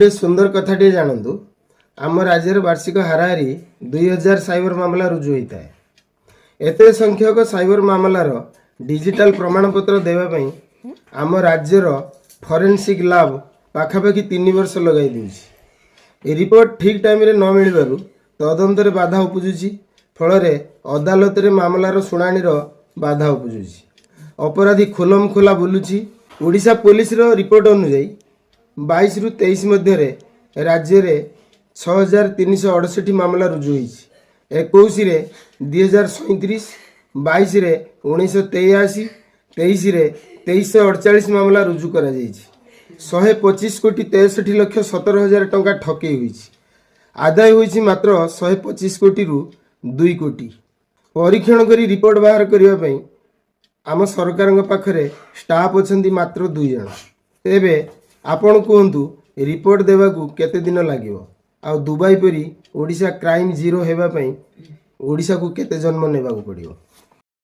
ଗୋଟେ ସୁନ୍ଦର କଥାଟିଏ ଜାଣନ୍ତୁ। ଆମ ରାଜ୍ୟରେ ବାର୍ଷିକ ହାରାହାରି 2000 ସାଇବର ମାମଲା ରୁଜୁ ହୋଇଥାଏ। ଏତେ ସଂଖ୍ୟକ ସାଇବର ମାମଲାର ଡିଜିଟାଲ ପ୍ରମାଣପତ୍ର ଦେବା ପାଇଁ ଆମ ରାଜ୍ୟର ଫରେନସିକ୍ ଲାବ୍ ପାଖାପାଖି 3 ବର୍ଷ ଲଗାଇ ଦେଉଛି। ଏ ରିପୋର୍ଟ ଠିକ୍ ଟାଇମ୍ରେ ନ ମିଳିବାରୁ ତଦନ୍ତରେ ବାଧା ଉପୁଜୁଛି। ଫଳରେ ଅଦାଲତରେ ମାମଲାର ଶୁଣାଣିର ବାଧା ଉପୁଜୁଛି। ଅପରାଧୀ ଖୋଲମ ଖୋଲା ବୁଲୁଛି। ଓଡ଼ିଶା ପୋଲିସର ରିପୋର୍ଟ ଅନୁଯାୟୀ 22ରୁ 23 ମଧ୍ୟରେ ରାଜ୍ୟରେ 6368 ମାମଲା ରୁଜୁ ହୋଇଛି। 21ରେ 2037, 22ରେ 1983, 23ରେ 2348 ମାମଲା ରୁଜୁ କରାଯାଇଛି। 125 କୋଟି 63 ଲକ୍ଷ 17 ହଜାର ଟଙ୍କା ଠକେଇ ହୋଇଛି। ଆଦାୟ ହୋଇଛି ମାତ୍ର 125 କୋଟିରୁ 2 କୋଟି। ପରୀକ୍ଷଣ କରି ରିପୋର୍ଟ ବାହାର କରିବା ପାଇଁ ଆମ ସରକାରଙ୍କ ପାଖରେ ଷ୍ଟାଫ୍ ଅଛନ୍ତି ମାତ୍ର ଦୁଇ ଜଣ। ତେବେ ଆପଣ କୁହନ୍ତୁ, ରିପୋର୍ଟ ଦେବାକୁ କେତେ ଦିନ ଲାଗିବ? ଆଉ ଦୁବାଇ ପରି ଓଡ଼ିଶା କ୍ରାଇମ୍ ଜିରୋ ହେବା ପାଇଁ ଓଡ଼ିଶାକୁ କେତେ ଜନ୍ମ ନେବାକୁ ପଡ଼ିବ?